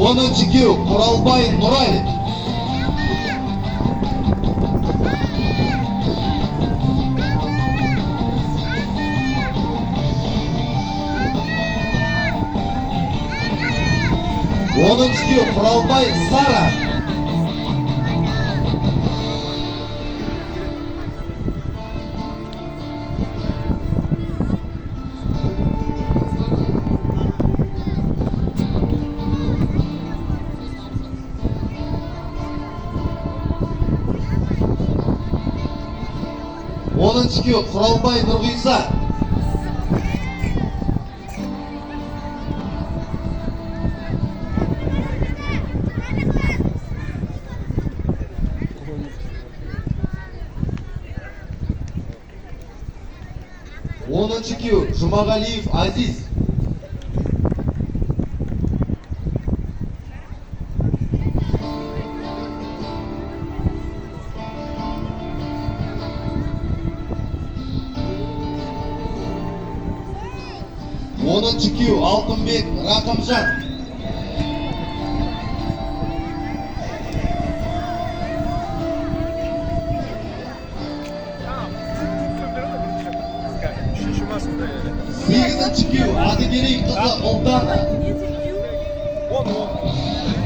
10 кю Құралбай Нұрай. 10 кю Құралбай Сара. 10 кю Құралбай Нұрғиса. 10 кю Жұмағалиев Азиз. 10 кю Алтынбек Рақымжан. 8 кю Адыгерей қызы Ұлдана. Он.